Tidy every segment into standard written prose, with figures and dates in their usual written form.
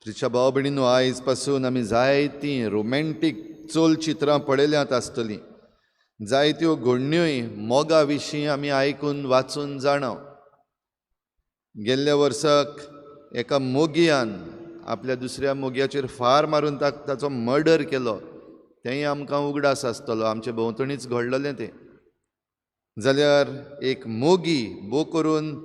तिच्या भाव भयणीनो, आयज पासून आमी जायतीं रोमॅन्टीक चलचित्रां पळयल्यांत आसतलीं. जायत्यो घडण्योय मोगा विशीं आमी आयकून वाचून जाणा. गेल्ल्या वर्साक एका मोगयान आपल्या दुसऱ्या मोगयाचेर फार मारून ताचो मर्डर केलो, तेंय आमकां उगडास आसतलो. आमचे भोंवतणीच घडलेलें तें. जाल्यार एक मोगी भो करून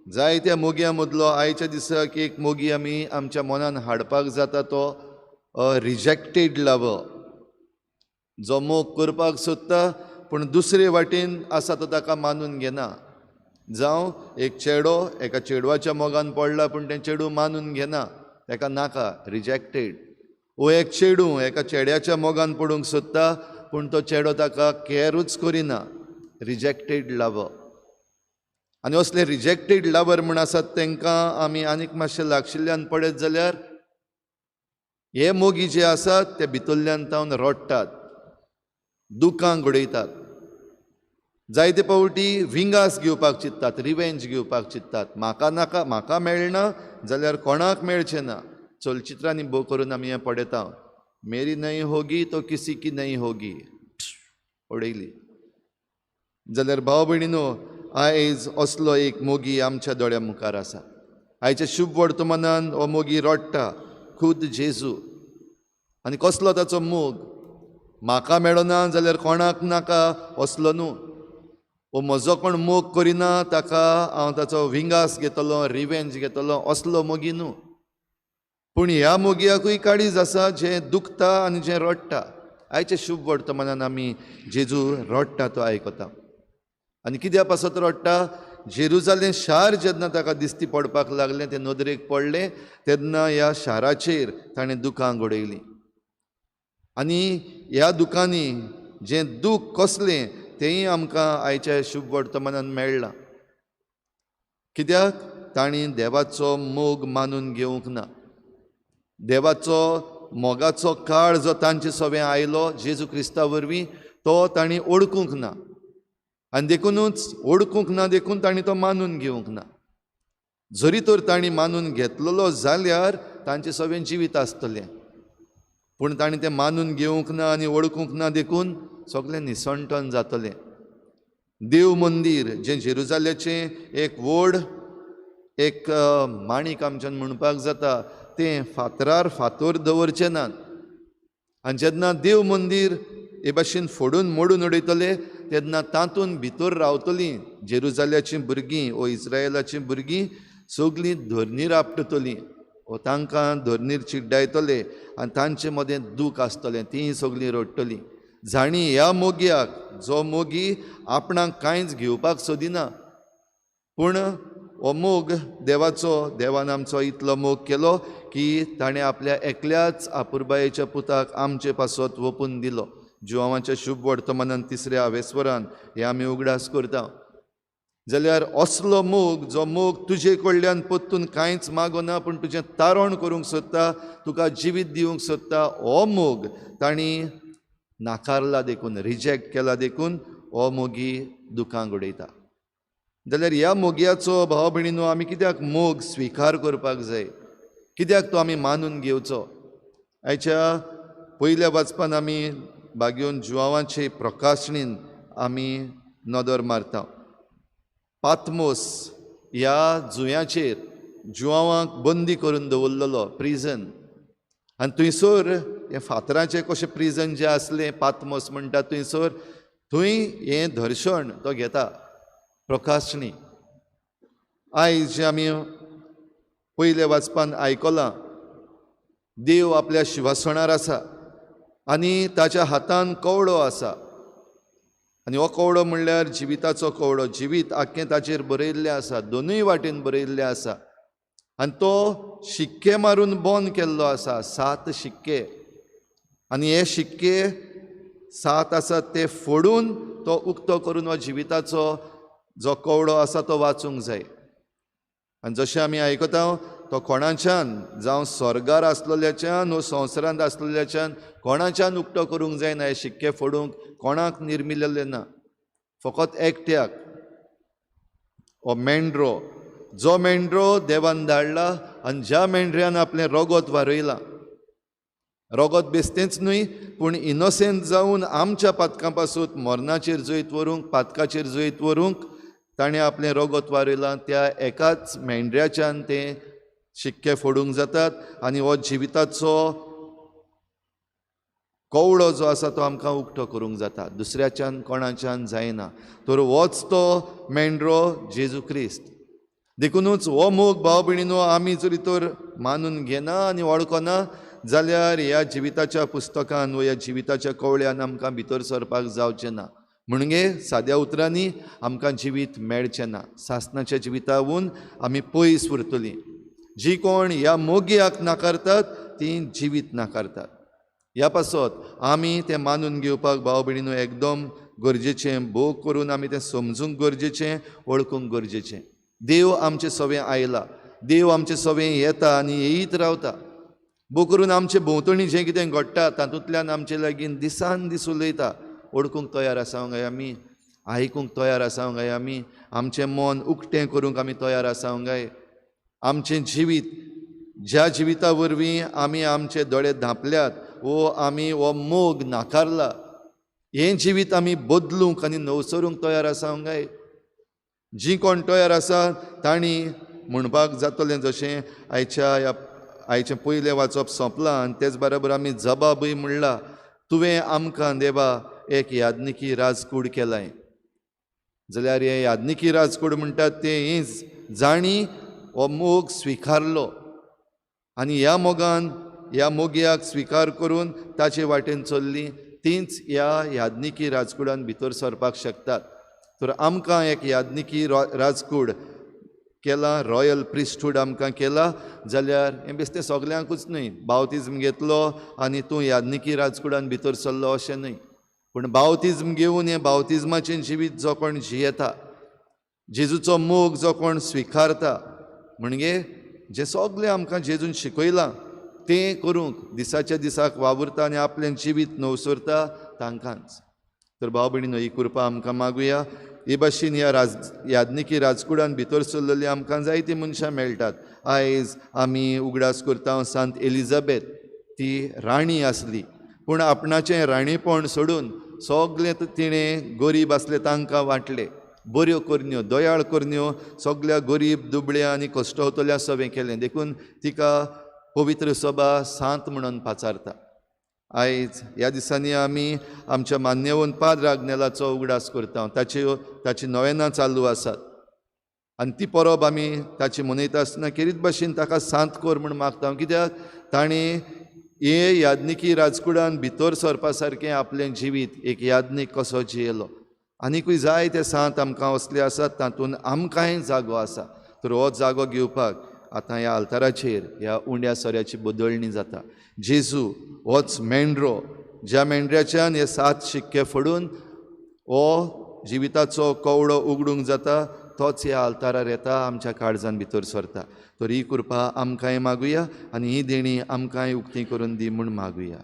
जायत्या मोगयां मदलो आयच्या दिसाक एक मोगी आमी आमच्या मनान हाडपाक जाता, तो रिजॅक्टेड लवर, जो मोग करपाक सोदता पूण दुसरे वाटेन आसा तो ताका मानून घेना. जावं एक चेडो एका चेडवाच्या मोगान पडला पूण तें चेडूं मानून घेना, ताका नाका, रिजॅक्टेड. वो एक चेडूं एका चेड्याच्या मोगान पडूंक सोदता पूण तो चेडो ताका कॅरूच करिना, रिजॅक्टेड लवर. आनी असले रिजॅक्टेड लवर म्हूण आसात तांकां आमी आनीक मातशें लागशिल्ल्यान पळयत जाल्यार हे मोगी जे आसात ते भितरल्यान तावन रडटात, दुकां गडयतात, जायते फावटी विंगास घेवपाक चिंत्तात, रिवेंज घेवपाक चिंत्तात. म्हाका नाका, म्हाका मेळना जाल्यार कोणाक मेळचें ना. चलचित्रांनी भोव करून आमी हें पळयता, मेरी नहीं होगी तो किसी की नहीं होगी, उडयली. जाल्यार भाव भयणीनो, आयज असलो एक मोगी आमच्या दोळ्या मुखार आसा. आयच्या शुभ वर्तमानान हो मोगी रडटा, खुद जेजू. आनी कसलो ताचो मोग, म्हाका मेळना जाल्यार कोणाक नाका असलो न्हू. वो म्हजो कोण मोग करिना ताका हांव ताचो विंगास घेतलो, रिवेंज घेतलो, असलो मोगी न्हू. पूण ह्या मोगयाकूय काळीज आसा जें दुखता आनी जें रडटा. आयच्या शुभ वर्तमानान आमी जेजू रडटा तो आयकता. आनी कित्या पासत रडटा? जेरुजालें शार जेन्ना ताका दिश्टी पडपाक लागलें, तें नदरेक पडलें, तेन्ना ह्या शाराचेर ताणें दुकां घडयलीं. आनी ह्या दुकांनी जें दूख कसलें तेंय आमकां आयच्या शुभ वर्तमानान मेळ्ळां. कित्याक तांणी देवाचो मोग मानून घेवंक ना. देवाचो मोगाचो काळ जो तांचे सवें आयलो जेजू क्रिस्ता वरवीं, तो तांणी ओळखूंक ना. आनी देखुनूच ओळखूंक ना देखून तांणी तो मानून घेवंक ना. जरी तर तांणी मानून घेतलेलो जाल्यार तांचें सवें जिवीत आसतलें, पूण तांणी तें मानून घेवंक ना आनी वळखूंक ना देखून सगळें निसणटन जातलें. देव मंदीर जें जेरुजाल्याचें एक व्हड एक माणीक आमच्यान म्हणपाक जाता, तें फातरार फातर दवरचें नात. आनी जेन्ना देव मंदीर हे भाशेन फोडून मोडून उडयतले तेन्ना तातूंत भितर रावतलीं जेरुजाल्याचीं भुरगीं ओ इस्रायलाचीं भुरगीं सगळीं धरणीर आपटतलीं ओ तांकां धरणीर चिड्डायतले आनी तांचे मदें दूख आसतलें, तीं सगळीं रडटलीं. जाणी ह्या मोगयाक, जो मोगी आपणाक कांयच घेवपाक सोदिना, पूण हो मोग देवाचो, देवान आमचो इतलो मोग केलो की ताणें आपल्या एकल्याच आपुरबायेच्या पुताक आमचे पासत वोपून दिलो. जुवांवाच्या शुभ वर्तमानान तिसऱ्या आवेस्वरान हें आमी उगडास करता. जाल्यार असलो मोग, जो मोग तुजे कडल्यान परतून कांयच मागना पूण तुजें तारण करूंक सोदता, तुका जिवीत दिवंक सोदता, हो मोग तांणी नाकारला देखून, रिजेक्ट केला देखून हो मोगी दुकां उडयता. जाल्यार ह्या मोगयाचो भाव भयणीनो आमी कित्याक मोग स्विकार करपाक जाय, कित्याक तो आमी मानून घेवचो? आयच्या पयल्या वाचपान आमी बागेवन जुवांवाचे प्रकाशणीन आमी नदर मारता. पातमोस ह्या जुंयाचेर जुवांवांक बंदी करून दवरलेलो प्रिजन, आनी थंयसर हें फातराचें कशें प्रिजन जें आसलें पातमोस म्हणटा थंयसर, थंय हें दर्शन तो घेता प्रकाशणी. आयज जें आमी पयल्या वाचपान आयकलां, देव आपल्या शिवासणार आसा आनी ताच्या हातान कवडो आसा. आनी हो कवडो म्हणल्यार जिविताचो कवडो, जिवीत आख्खें ताचेर बरयल्लें आसा, दोनूय वाटेन बरयल्लें आसा. आनी तो शिक्के मारून बंद केल्लो आसा, 7 शिक्के. आनी हे शिक्के 7 आसात ते फोडून तो उक्तो करून हो जिविताचो जो कवडो आसा तो वाचूंक जाय. आनी जशें आमी आयकता, तो कोणाच्यान, जावं स्वर्गार आसलेल्याच्यान वो संवसारांत आसलेल्याच्यान कोणाच्यान उक्तो करूंक जायना. हे शिक्के फोडूंक कोणाक निर्मिलेलें ना, फकत एकट्याक, हो मेंढरो, जो मेंढरो देवान धाडला आनी ज्या मेंढऱ्यान आपलें रगत वारयलां, रगत बेस्तेंच न्हय पूण इनोसेंट जावन आमच्या पातकां पासून मरणाचेर जैत व्हरूंक, पातकाचेर जैत व्हरूंक ताणें आपलें रगत वारयलां, त्या एकाच मेंढऱ्याच्यान तें शिक्के फोडूंक जातात आनी हो जिविताचो कवळो जो आसा तो आमकां उक्तो करूंक जाता, दुसऱ्याच्यान कोणाच्यान जायना। तर होच तो मेंढरो जेजू क्रिस्त। देखुनूच हो मोग भाव भयणीनो आमी जरी तर मानून घेना आनी वळखना जाल्यार ह्या जिविताच्या पुस्तकान वा ह्या जिविताच्या कवळ्यान आमकां भितर सरपाक जावचें ना। म्हणजे साद्या उतरांनी आमकां जिवीत मेळचें ना, सासणाच्या जिवितावून आमी पयस उरतलीं। जी कोण ह्या मोगयाक नाकारतात ती जिवीत नाकारतात। ह्या पासत आमी तें मानून घेवपाक भाव भयणीनो एकदम गरजेचें, भोग करून आमी तें समजूंक गरजेचें, वळखूंक गरजेचें। देव आमचे सवें आयला, देव आमचे सवें येता आनी येयत रावता। भोग करून आमचे भोंवतणी जें कितें घडटा तातूंतल्यान आमचे लागीं दिसान दीस उलयता। वळखूंक तयार आसा काय आमी, आयकूंक तयार आसा काय आमी, आमचें मन उक्तें करूंक आमी तयार आसा काय? आमचें जिवीत ज्या जिविता वरवीं आमी आमचे दोळे धांपल्यात वो आमी हो मोग नाकारला, हें जिवीत आमी बदलूंक आनी नवसरूंक तयार आसा काय? जी कोण तयार आसा तांणी म्हणपाक जातलें जशें आयच्या ह्या आयचें पयलें वाचप सोंपलां आनी तेच बरोबर आमी जबाबूय म्हणला, तुवें आमकां देवा एक यादनिकी राजकूड केलाय। जाल्यार हें यादनिकी राजकूड म्हणटात तें हीच जाणी हो मोग स्विकारलो आनी ह्या मोगान ह्या मोगयाक स्विकार करून ताचे वाटेन चल्ली तींच ह्या यादनिकी राजकुडान भितर सरपाक शकतात। तर आमकां एक यादनिकी राजकूड केला, रॉयल प्रिस्टहूड आमकां केला जाल्यार हें बेश्टें सगल्यांकूच न्हय, बावतिज्म घेतलो आनी तूं यादनिकी राजकुडान भितर सरलो अशें न्हय, पूण बावतिज्म घेवन हें बावतिज्माचें जिवीत जो कोण जियेता, जेजूचो मोग जो कोण स्विकारता, म्हणजे जें सगळें आमकां जेजून शिकयलां तें करूंक दिसाच्या दिसाक वावुरता आनी आपलें जिवीत नवसरता तांकांच। तर भाव भयणीनो ही कृपा आमकां मागुया। हे भाशेन ह्या यादनिकी राजकुडान भितर सरलेली आमकां जायतीं मनशां मेळटात। आयज आमी उगडास करता सांत एलिझाबेथ, ती राणी आसली पूण आपणाचें राणीपण सोडून सगळें तिणें गरीब आसले तांकां वांटलें, बऱ्यो करण्यो, दयाळ करण्यो सगळ्या गरीब दुबळ्या आनी कश्टवतल्या सवें केलें, देखून तिका पवित्र सभा सांत म्हणून पाचारता। आयज ह्या दिसांनी आमी आमच्या मान्यवंत पाद्र आग्नेलाचो उगडास करता, ताची नवेनां चालू आसात आनी ती परब आमी ताची मनयता आसतना खेरीत भाशेन ताका सांत कर म्हूण मागता, कित्याक ताणें हे यादनिकी राजकुडान भितर सरपा सारकें आपलें जिवीत एक यादनीक कसो जियेलो। आनीकूय जायते सांत आमकां असले आसात तातूंत आमकांय जागो आसा। तर हो जागो घेवपाक आतां ह्या आल्ताराचेर ह्या उंड्या सोऱ्याची बदलणी जाता। जेजू होच मेंढरो ज्या मेंढऱ्याच्यान हे 7 शिक्के फोडून हो जिविताचो कवडो उगडूंक जाता, तोच ह्या आल्तारार येता, आमच्या काळजान भितर सरता। तर ही कृपा आमकांय मागुया आनी ही देणी आमकांय उक्ती करून दी म्हूण मागुया।